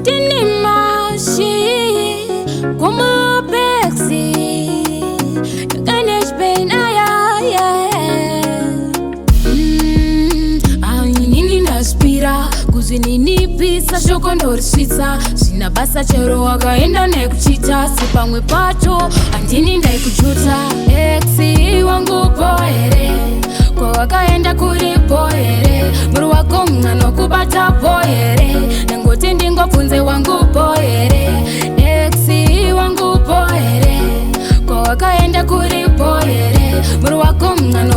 Ndini mashi kumapeksi Inini ndazvipira kuzvininipisa, shoko ndorisvitsa, zvina basa chero wakaenda nekuchita. Sepamwe pacho handini ndaikujuta. Ex wangu po here? Kwawakaenda kuripo here? Muri wako mwana po here? Ndangoti ndingobvunze, wangu po here? Ex wangu po here? Kwawakaenda kuripo here? Muri wako mwana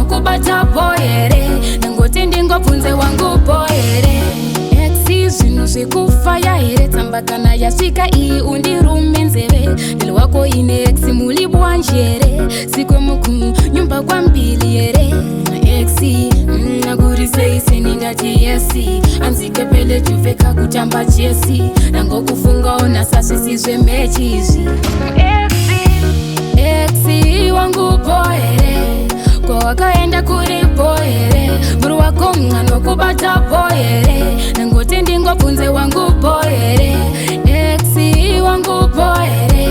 po here? Ndangoti ndingobvunze, wangu po here? Ex, zvinhu zvekufaya here? Tsamba kana yasvika iyi, undirume nzeve. Ndili wako ine ex muli bwanji here? Sikwe muku nyumba kwambili here? Ex nakurisei seni? Ndati yes, anzikepele juveka kutamba chess. Nangokufungawo nasasvisi zvemechi izvi. Ex wangu po here? Kwawakaenda kuripo here? Muri wako mwana kubata po here? Nangoti ndingobvunze, wangu po here? Ex wangu po here?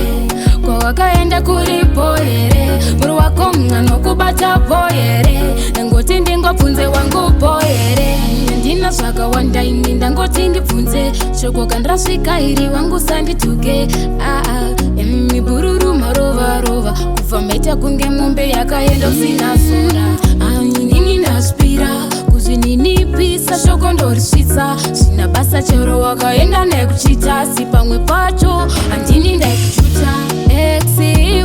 Kwawakaenda kuripo here? Muri wako mwana kubata po here? Nangoti ndingobvunze, wangu po here? Ndina zvakawanda ini, ndangoti ndibvunze. Shoko kandirasvika iri, wangu sandituke. Aa, mibhururu marovarova kubva maita kunge mombe yakaenda kusina sora. Inini ndazvipira kuzvininipisa, shoko ndorisvitsa, zvina basa chero wakaenda nekuchita. Si pamwe pacho handini ndaikuchuta. Ex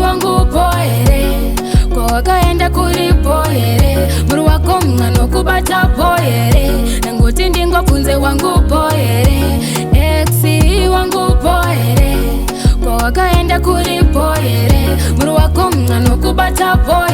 wangu po here? Kwawakaenda kuripo here? Muri wako mwana kubata po here? Ndangoti ndingobvunze, wangu po here? Ex wangu po here? Kwawakaenda kuripo here? Muri wako mwana kubata po.